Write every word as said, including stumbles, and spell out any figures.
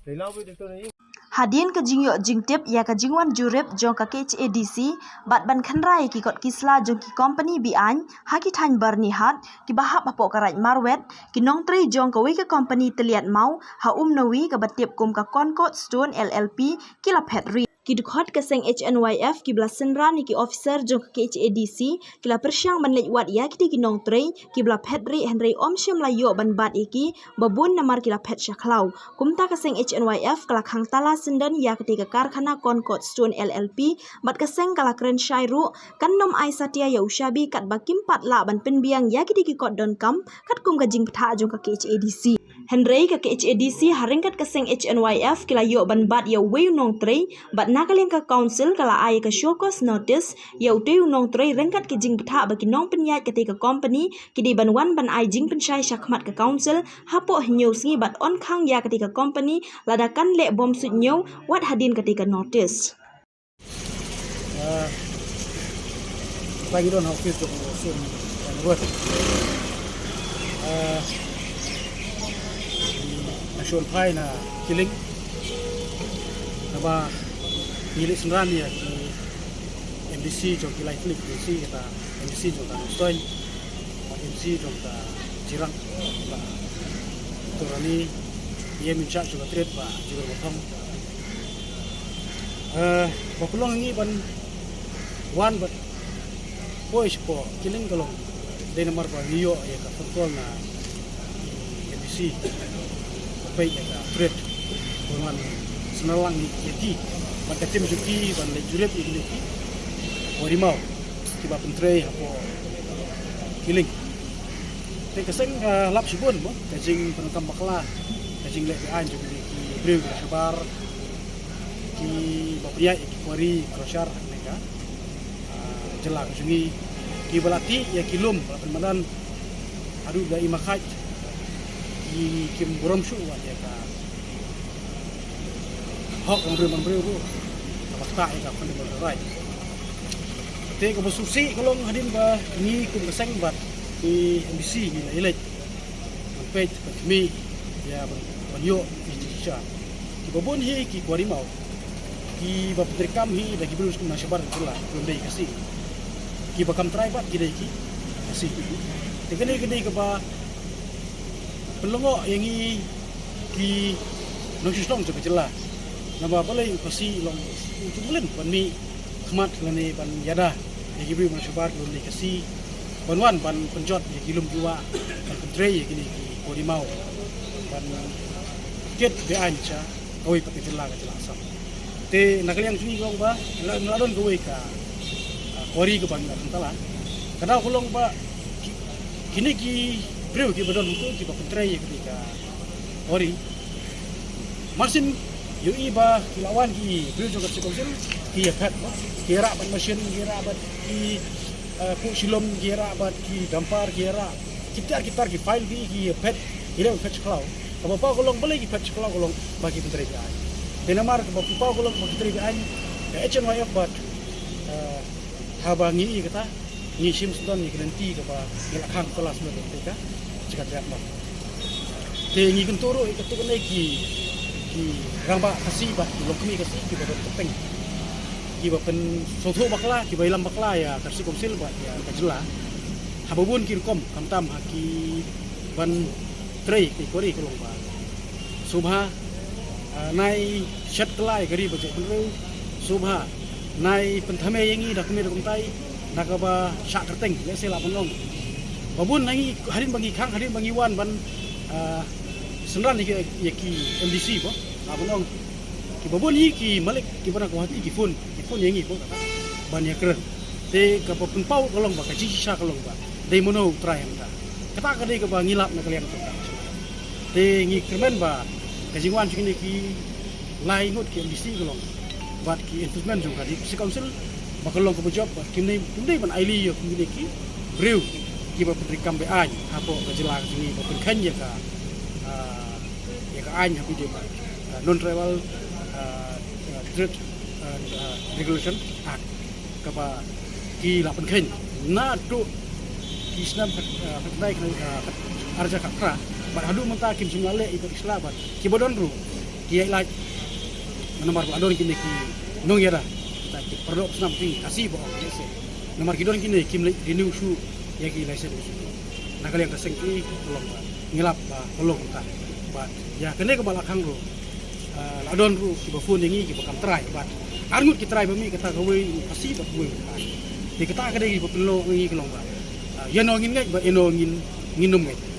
Hadien ka jingïoh jingtip ïa ka jingwan jurip jong ka K H A D C bad ban kynra ïa ki kot ki sla jong ki kompani be-aiñ ha ki thaiñ Byrnihat kiba hap hapoh ka Raid Marwet, ki nongtrei jong kawei ka kompani tylliat maw ha Umnawi kaba tip kum ka Concord Stone L L P ki la phet rieh. Ki dkhot ka seng H N Y F kiba la synran ïa ki officer jong ka K H A D C ki la pyrshang ban leit wad ïa kitei ki nongtrei kiba la phet rieh, hynrei ym shym la ïoh ban bat ïa ki ba bun namar ki la phet sha khlaw. Kumta ka seng H N Y F ka la khang tala syndon ïa katei ka karkhana Concord Stone L L P bad ka seng ka la kren shai ruh kan nym ai satia ïa u shabi katba kim pat lah ban pynbiang ïa kitei ki kot donkam katkum ka jingbthah jong ka K H A D C. Hynrei ka K H A D C ha ryngkat ka seng H N Y F ki la ïoh ban bat ïa uwei u nongtrei bad na ka liang ka council ka la ai ïa ka show cause notice ïa utei u nongtrei ryngkat ki jingbthah ba ki nongpynïaid katei ka kompani ki dei ban wan ban ai jingpynshai shakhmat ka council hapoh hynñiew sngi bad yn khang ïa katei ka kompani lada kan leh bymsuidñiew wat hadien katei ka notice. Tang i don ha office jong u Sum Ruat. Na shon phai na Kiling. Naba ngi leh synran ïa ki M D C jong ki lai klik, M D C kata, M D C jong ka Nongstoiñ, M D C jong ka Jirang, ba Turani, ïa min cha jong ka Tret ba Jibar Bathong. Ba pynlong ngi ban wan bad poi shapoh Kiling ka long dei namar ba ngi ïoh ïa ka phone call na M D C. Peit ïa ka Tret ban wan sngewlang ïa ki bad ka tim jong ki ban leit jurip ïa ki Warimaw kiba pyntrei hapoh Kiling. Te ka seng ka lap shibun mo ka jingpyndonkam bakla, ka jingleh be-aiñ jong ki briew ki shabar, kiba pynïaid ïa ki quarry crusher ne ka jylla ka jong ngi, kiba la tih ïa ki lum ba la pynmadan haduh da i makhaid, ki kim burom shuh wat ïa ka hok jong briew man briew ruh, kaba ktah ïa ka fundamental right. Te kaba sngewsih ka long hadien ba ngi kum ka seng bad ki M D C ngi la ïaleit ban peit ban khmih ïa ban ïoh ïa ki shisha. Kiba bun hi ki quarry maw kiba pyntreikam hi da ki briew skum na shabar jylla ki lum dei Khasi. Kiba kam trai bad ki dei ki Khasi. Te kane ka dei kaba pynlyngngoh ïa ngi ki nongshong shnong jong ka jylla. Naba balei u Khasi long u jumlin ban mih khmat lane ban ïada ïa ki briew na shabar ki lum dei Khasi ban wan ban pynjot ïa ki lum ki wah ban pyntrei ïa kine ki quarry maw ban kit be-aiñ sha kawei pat ka jylla, ka jylla Assam. Te na ka liang jong ngi ka long ba la don kawei ka quarry kaba ngi la pynkylla. Ka daw ka long ba kine ki briew kiba don hangto kiba pyntrei ïa kane ka quarry, marsien ïohi ba ki la wan ki briew jong ka District Council ki ïa phet, ki ïarah bad machine, ki ïarah bad ki kuh shilum, ki ïarah bad ki dumper, ki ïarah ki tiar ki tar ki file, ki ïa phet, ki ïa phet sha khlaw. Kaba paw ka long balei ki phet sha khlaw ka long ba ki pyntrei be-aiñ. Te namar kaba paw ka long ba ki trei be-aiñ, ka H N Y F bad haba ngi ïohi kata ngi shim sdang ïa ka lynti kaba ngi la khang tala sdang ïa ka jaka trei mo. Te ngi kyntu ruh ïa katto katne ki, ki rangbah Khasi bad ki longkmie Khasi kiba don kyrteng, kiba pynsngewthuh bakla, kiba ïalam bakla ïa ka District Council bad ïa ka jylla ha ba bun ki rukom, khamtam ha ki ban trei ki quarry ka long ba sngewbha nai shet kylla ïa ka ri ba jait bynriew, sngewbha nai pynthame ïa ngi da kumne da kumtai, na kaba shah kyrteng, lehse lah ban ong. Ba bun na ngi hadien ba ngi khang, hadien ba ngi wan ban synran ïa ki M D C ba lah ban ong. Kiba bun hi ki malik kiba na Guwahati ki phone, ki phone ïa ngi ba ban ïakren. Te kaba pynpaw ka long ba ka jingshisha ka long ba dei mano u trai mynta. Kata ka dei kaba ngi lap na ka liang jong ka. Te ngi kyrmen ba ka jingwan jong kine ki lai ngut ki M D C ka long bad ki enforcement jong ka District Council ba ka long kaba jop bad kim dei, kim dei ban ailad ïa kine ki briew kiba pyntreikam be-aiñ hapoh ka jylla ka jong ngi, ba pynkheiñ ïa ka, ïa ka aiñ ha ba ïadei bad ka Non-Tribal Trade and Regulation Act kaba ki la pynkheiñ naduh ki snem khatkhyndai, arhajar khatphra bad haduh mynta kim shym la leh ïa ka, ki sla bad kiba don ruh Ïa lait namar ba don kine ki nongïada, kita ki pyrlok snam ki Khasi ba ong ïa se. Namar ki don kine kim leit renew shuh ïa ki license. Na ka liang ka seng ki ka long ba ngi lap ba ka long ka. Bad ïa kane kaba la khang ruh, ah, la don ruh kiba phone ïa ngi kiba kam trai bad arngut ki trai ba mih kata kawei Khasi bad kawei. Te kata ka dei ba pynlong ïa ngi ka long ba, ah, ïa no ngin ngeit ba ïa no ngin ngin nym ngeit.